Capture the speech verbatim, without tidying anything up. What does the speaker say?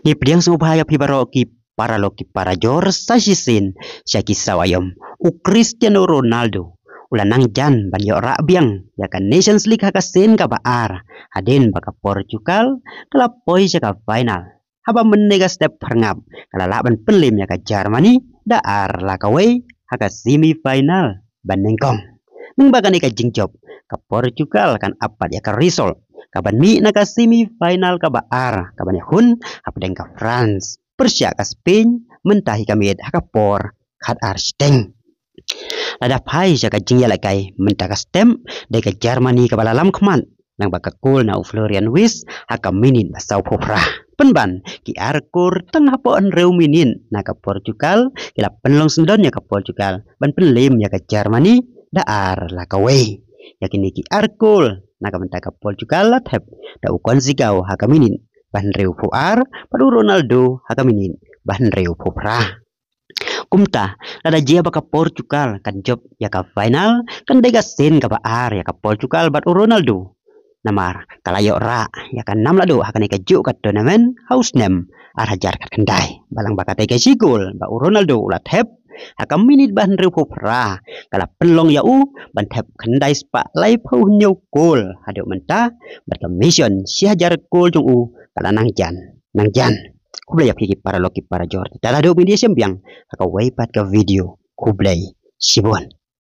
Ngi pdiang sngewbha ïa phi baroh ki paralok ki parajor sa shisien sha ki saw aïom. U Cristiano Ronaldo u la nang jan ban ïoh rah biang ïa ka Nations League ha ka sien kaba ar hadien ba ka Portugal ka la poi sha ka final. Haba mynne ka step pharngap ka la lah ban pynliem ïa ka Germany da ar la kawei ha ka semi final ba nyngkong. Nangba kane ka jingjop ka Portugal kan ap pat ïa ka result kaban mih na ka semi final kaba ar kaban ïahun hapdeng ka France pyrshah ka Spain mynta hi ka miet ha ka por khat ar shiteng. Lada phai sha ka jingïalehkai mynta ka step dei ka Germany kaba la lam khmat nangba ka kol na u Florian Wirtz ha ka minit ba sawphew phra. Pynban ki ar kol tang hapoh hynriew minit na ka Portugal ki la pynlong syndon ïa ka Portugal ban pynliem ïa ka Germany da ar la kawei. Ïa kine ki ar kol na ka bynta ka Portugal la thep da u Conceição ha ka minit ba hynriewphew ar bad u Ronaldo ha ka minit ba hynriewphew phra. Kumta lada jia ba ka Portugal kan jop ïa ka final kan dei ka sien kaba ar ïa ka Portugal bad u Ronaldo. Namar ka la ïoh rah ïa ka nam la duh ha kane ka juh ka tournament ha u snem ar hajar khatkhyndai. Balang ba katei ka shi kol ba u Ronaldo u la thep ha ka minit ba hynriewphew phra ka la pynlong ïa u ban thep khyndai spah laiphew hynñiew kol haduh mynta bad ka mission shi hajar kol jong u ka la nang jan nang jan. Khublei ïa phi ki paralok ki parajor. Te lada u mih dei shem biang ha kawei pat ka video. Khublei shibun.